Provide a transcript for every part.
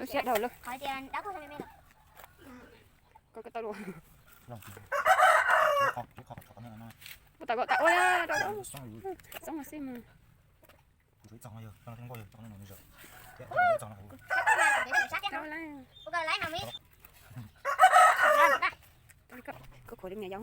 Siab dhau lawm. Koj koj tau lua. Koj tau koj tau ua rau tau. Xoob xwb mas. Koj khov li me yau.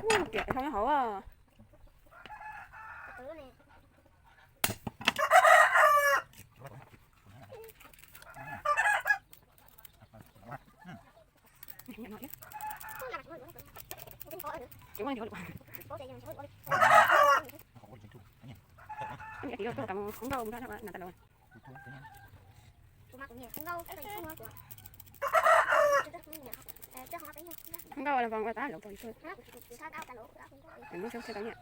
Ua kiag hauv. Nkauj los vòng qua táo lỗ. Muab xyoob thiab tau nyiam.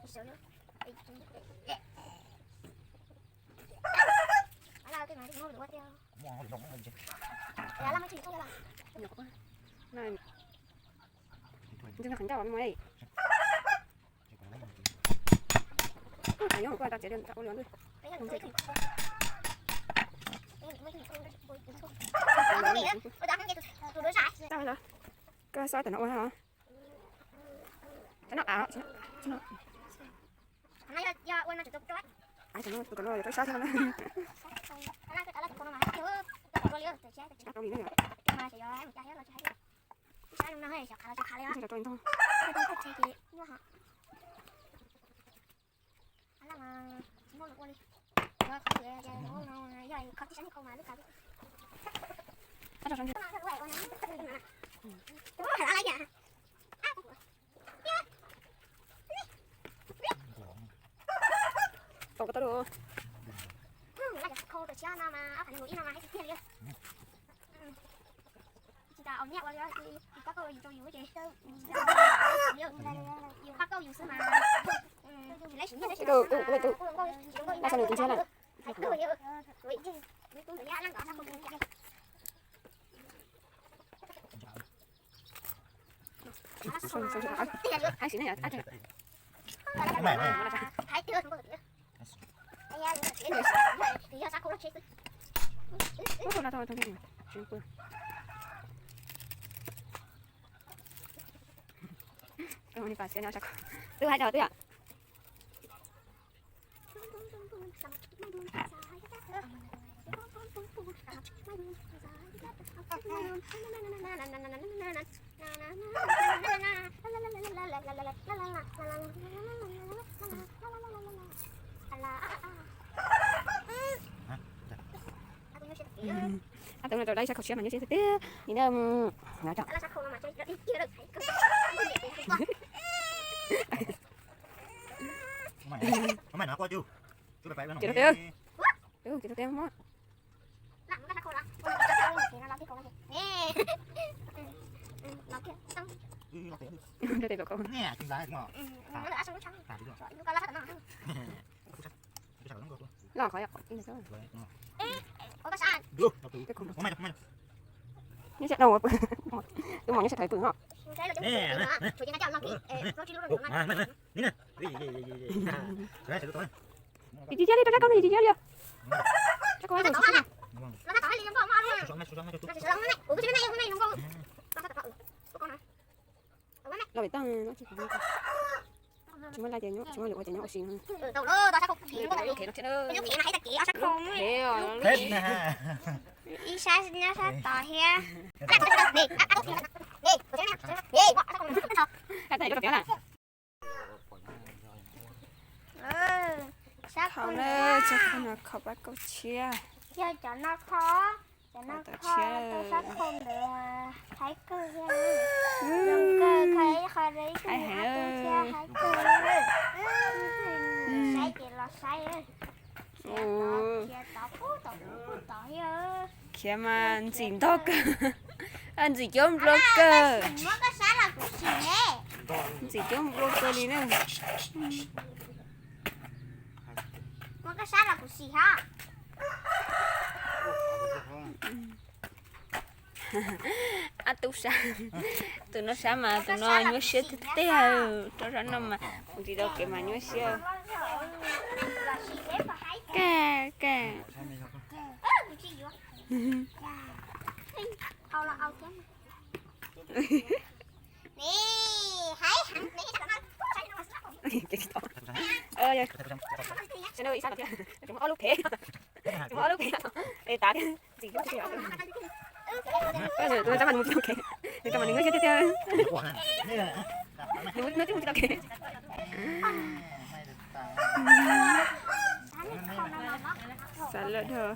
Ntxim qhov ncauj mas. Qhov nyob hauv koj tau txiav liam. Koj xob tam no ua hos. Tam no, tam no yuav rau sab thiab no. Tsis tau li na. Tau koj tau lua. Tus tus tus tus. Twb hais rau twb yom. Tab tom no rau dab sab khau tshiab mas nyuaj siab tiag tiag li na. Ces rau tiag, ces rau tiag mas. Rau tiag kom kau. Los qhov yom. Nyob sab, tus mom nyob sab thaiv pw ho. Yus tsis ciaj li, rau sab khau no yus tsis ciaj li. Sab khau no tsis ciaj li. Los pem toj no tsis, tsis muaj laj ces nyob, tsis muaj lwm ua ces nyob ua si no. Ib sab nyob sab tod thiab. Sab khau no, sab khau no kho pab kauj tshiab. Yog cov no kho, cov no kho tau sab khau ntawd thaiv kawg thiab. Zoo kawg, kho ib qho rau ib tug me ab tub thiab thaiv kawg. Saib ces los saib. Khiav tod pub tod pub pub tod thiab. Khiav mas ntxim ntog kawg, ntxim cuab nplua kawg. Muab koj sab los kuv sim ne. Ntxim cuab nplua kawg li na. Muab koj sab los kuv sim ho. Ab tub sab, tus no sab mas tus no nyuaj siab tiag tiag. Rau sab no mas mus tsis tau kev mas nyuaj siab. Kag kag. Ob lub phev, ob lub phev, es tav thiab. Tus no tab mas nws mus tsis tau kev, nws tab mas nws nyuaj siab tiag tiag. Nws twb mus tsis tau kev. Xav lawm dhau.